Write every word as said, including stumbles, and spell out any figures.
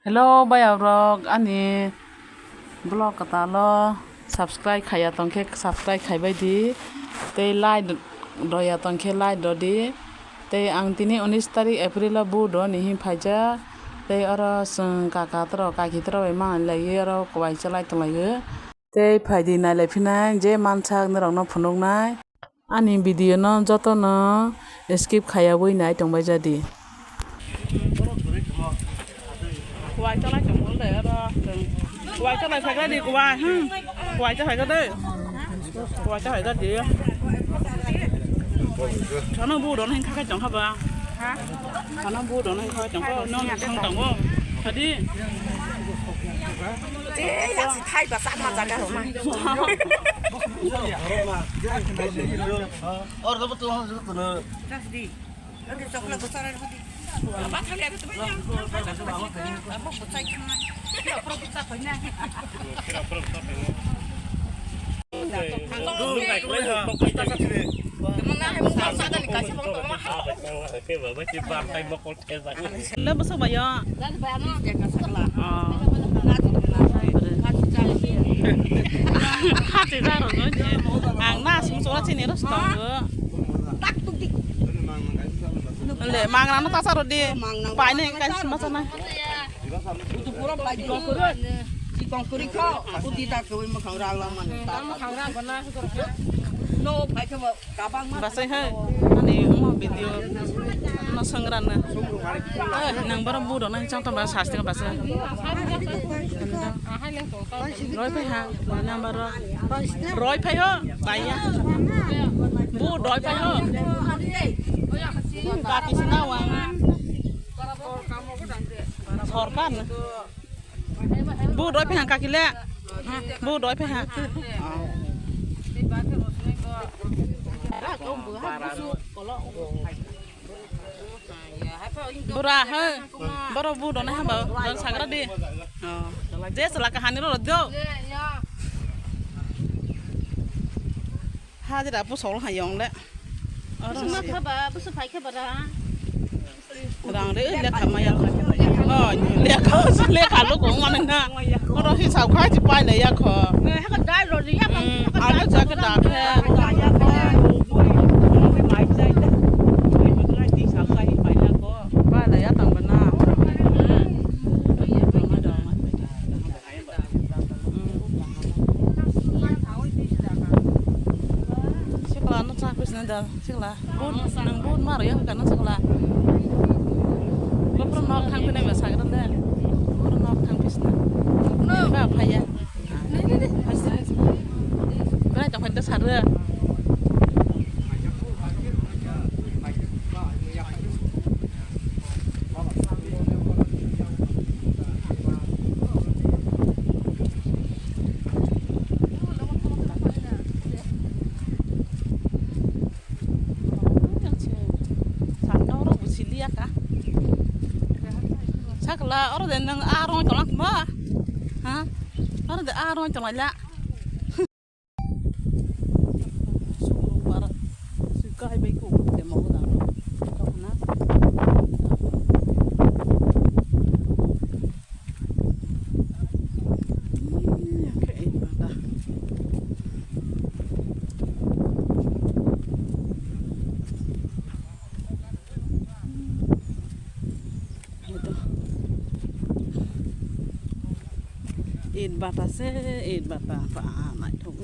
Hello, bayarok, ani vlog kwtalo subscribe khaiya tongkhe subscribe khaibai di, tei like rwya tongkhe like rwdi, tei ang tini unis tarik April o budo ni hin phaijak, tei oro chwng kaka toro kaki toro bai manlaiwi oro kwbai chalai tonglaio, tei phaidi nailai phinai je mansak norokno phunuknai. Ani video no joto no skip khaiyawi nai tongbai jadi. Kuwai chalai tong bol de oro. Kuwai chalai phai di kuwai. Hmm. Kuwai chalai de. Kuwai chalai de. Chana bu don hin kha kai tong kha ba. Ha? Chana bu don hin kha kai tong kha. Non thang tong o. Khadi. Eh, ya si thai ba sa ma jaga ro ma. Or dapat tuh harus tuh. Le bwswk bai o. Oh. Hati jaro no je. Ang na sum sora chini ro tongo. Le mangra no tasa ro di. Pai ne kai sum sana. Basai hai, ani omo video no swngrana. Nang bara budo nang chang tong ba sasti ka basai. Roi phai ha, number ro. Roi phai ho, baiya. Bu roi phai ho. Kati sina wang. Sorkar na. Bu doi phe hang kakile. Bu doi phe hang. Bura he. Boro bu dona hamba. Don sagra di. Je sala kahani ro do. Hajira bu sol ha yong le. Oro Busu ma se. Khaba, busu phai khaba ra. Rang de lekha maya. Oh, lekha, lekha lo kong mane na. Oro hi sao khai chi pai le ya kho. Haka dai ro ya. Hmm, alu ja ka da khe. Pai le ya tang ba na. Hmm. Sikla no cha khuisna da, sikla. Bun, nang bun maro ya kana sikla. Bapro nok thang pina ba sagra da. Bapro nok thang pisna. Ba phaya. Brai ta phai da sar. Sakla oro de nang a rong tong ma. Ha? Oro de a rong tong la. Sukru para. Sukai bai ko te mo da. Tong na. It bata se, it bata pa naithok.